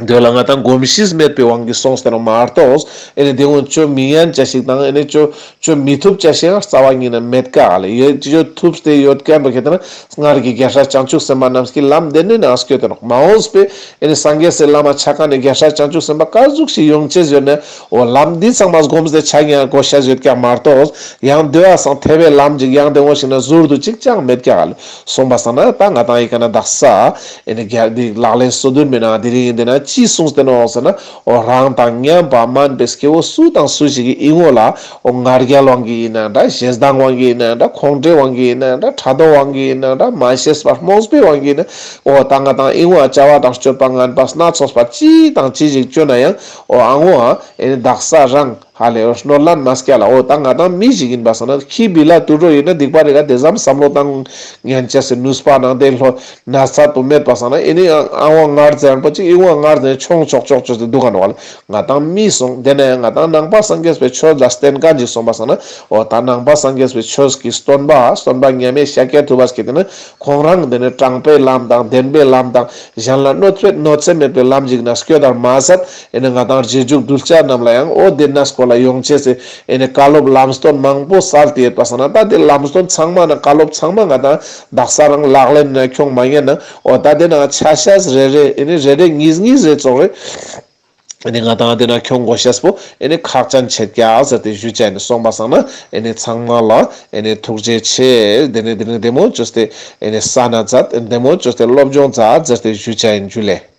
དེ་ལ་ང་དང་གོམས་གཤིས་མེད་པའི་དབང་གིས་སོང་སྟེ་ནོག་མ་གཏོགས། ཨེ་ནི་དེ་ཀུན་ཅོ་མི་ཉན་ཅེས་ཤིག་དང་ཨེ་ནི་ཅོ་ཅོ་མི་ཐུབ་ཅེས་ཤིག་ཡང་རྩ་བ་ཉིད་ནས་མེད་ཀ་ལེ། ཡོད་ཅོ་ཐུབ་སྟེ་ཡོད་མཁན་པོ་ཁེ་ཏེ་ན་སྔར་གྱི་རྒྱལ་སྲས་བྱང་ཆུབ་སེམས་དཔའ་རྣམས་ཀྱི་ལམ་དེ་ནི་ནང་སྐྱོད་དེ་ནོག་མ་འོངས་པའི་ཨེ་ནི་སངས་རྒྱས་སི་བླ་མ་ཆ་མཁན་ནི་རྒྱལ་སྲས་བྱང་ཆུབ་སེམས་དཔའ་ག་ཟུག་ཞིག་ཡོང་ཅེས་ཡོད་ན་འོ་ལམ་འདི་ཚང་མ་སྒོམ་སྟེ་ཆ་ཉན་དགོས་ཤེས་ཡོད་ཀྱག་མ་གཏོགས། ཡང་དེ་བ་སང་ཐེ་བའི་ལམ་ཅིག་ཡང་དེ་འོ་ཞིག་ན་ཟུར་དུ་ཅིག་ཅང་མེད་ཀྱག་ལེ། སོང་པ་སང་ན་ད་ང་དང་ཨི་ཀ་ན་དག་ས་ཨེ་ནི་རྒྱ་འདི་ལག་ལེན་སོ་བདུན་མའི་ནང་དེ་རིང་འདི་ན་ཅི་གསུངས་ཏེ་ནོག་ཟེར་ན། འོ་རང་དང་མཉམ་པ་དམན་པའི་སྐྱེ་བོ་སུ་དང་སུ་ཞིག་གི་ཨིན་བ་ལ་འོ་ང་རྒྱལ་དབང་གིས་ཡིན་ན་འདྲ་ཞེ་སྡང་དབང་གིས་ཡིན་ན་འདྲ་ཁོང་ཁྲོའི་དབང་གིས་ཡིན་ན་འདྲ་ཕྲག་དོག་དབང་གིས་ཡིན་ན་འདྲ་མ་ཤེས་པ་རྨོངས་པའི་དབང་གིས་ཡིན་ན་འོ་ད་ང་དང་ཨིན་བ་བྱ་བ་དང་སྤྱོད་པ་ངན་པ་སྣ་ཚོགས་པ་ཅི་དང་ཅི་ཞིག་བཅོས་ན་ཡང་འོ་ཨ་ངོ་ཨ་ཨེ་ནི་དག་ས་རང་ཧ་ལེ་འོ་གནོད་ལན་མ་སྐྱལ་ལ། འོ་ད་ང་དང་མི་ཞིག་ཡིན་པ་སང་ན་ཁྱི་བི་ལ་དུད་འགྲོ་ཡིན་ན་སྡིག་པ་རེ་ག་དེ་ཙམ་བསམ་བློ་བཏང་ཉན་ཅེས་སི་ནུས་པ་ནང་དེ་ལྷོ་ན་ཚ་དུ་མེད་པ་སང་ན་ཨེ་ནི་ཨ་བ་ངར་ཙེ་རང་པོ་ཅིག་ཨི་བ་ངར་ཙེ་ཆོང་ཆོག་ཆོག་ཆོག་ཏེ་འདུག་ག་ནོག་ལེ། ང་དང་མི་སོང་དེ་ནས་ང་དང་ནང་པ་སངས་རྒྱས་པའི་ཆོས་ལ་བརྟེན་མཁན་ཅིག་སོང་པ་སང་ན་འོ་ད་ནང་པ་སངས་རྒྱས་པའི་ཆོས་ཀྱི་སྟོན་པ་སྟོན་པ་མཉམ་མེད་ཤཱཀྱ་ཐུབ་པ་སྐྱེ་དེ་ནི་ཁོང་རང་དེ་ནི་དྲང་པའི་ལམ་དང་བདེན་པའི་ལམ་དང་གཞན་ལ་གནོད་པའི་གནོད་འཚེ་མེད་པའི་ལམ་ཞིག་ན་སྐྱོད་དར་མ་ཟད། ཨེ་ནི་ང་དང་རྗེས་འཇུག་གདུལ་བྱ་རྣམས་ལ་ཡང་འོ་དེ་ན་སྐོར་ལ་ཡོང་ཅེས་སི་ཨེ་ནི་བཀའ་སློབ་ལམ་སྟོན་མང་པོ་སལ་ཏེ་ཡོད་པ་སང་ན་ད་དེ་ལམ་སྟོན་ཚང་མ་ན་བཀའ་སློབ་ཚང་མ་ང་དང་དག་ས་རང་ལག་ལེན་ན་ཁྱོང་མ་ཉན་ན་འོ་ད་དེ་ན་ཆ་ཤས་རེ་རེ་ཨེ་ནི་རེ་རེ་གཉིས་གཉིས་རེ་ཙོགས་རེ་ཨེ་ནི་ང་དང་དེ་ན་ཁྱོང་དགོས་ཤེས་པོ་ཨེ་ནི་ཁག་ཅན་ཆེད་ཀྱག་ཟེར་ཏེ་ཞུ་ཅེས་ཨིན། སོང་པ་སང་ན་ཨེ་ནི་ཚང་མ་ལ་ཨེ་ནི་ཐུགས་རྗེ་ཆེ། དེ་ནི་དེ་ནི་བདེ་མོ་བཅོས་ཏེ་ཨེ་ནི་ས་ན་མཛད། བདེ་མོ་བཅོས་ཏེ་སློབ་སྦྱོང་མཛད་ཟེར་ཏེ་ཞུ་ཅེས་ཨིན། ཇུ་ལེ།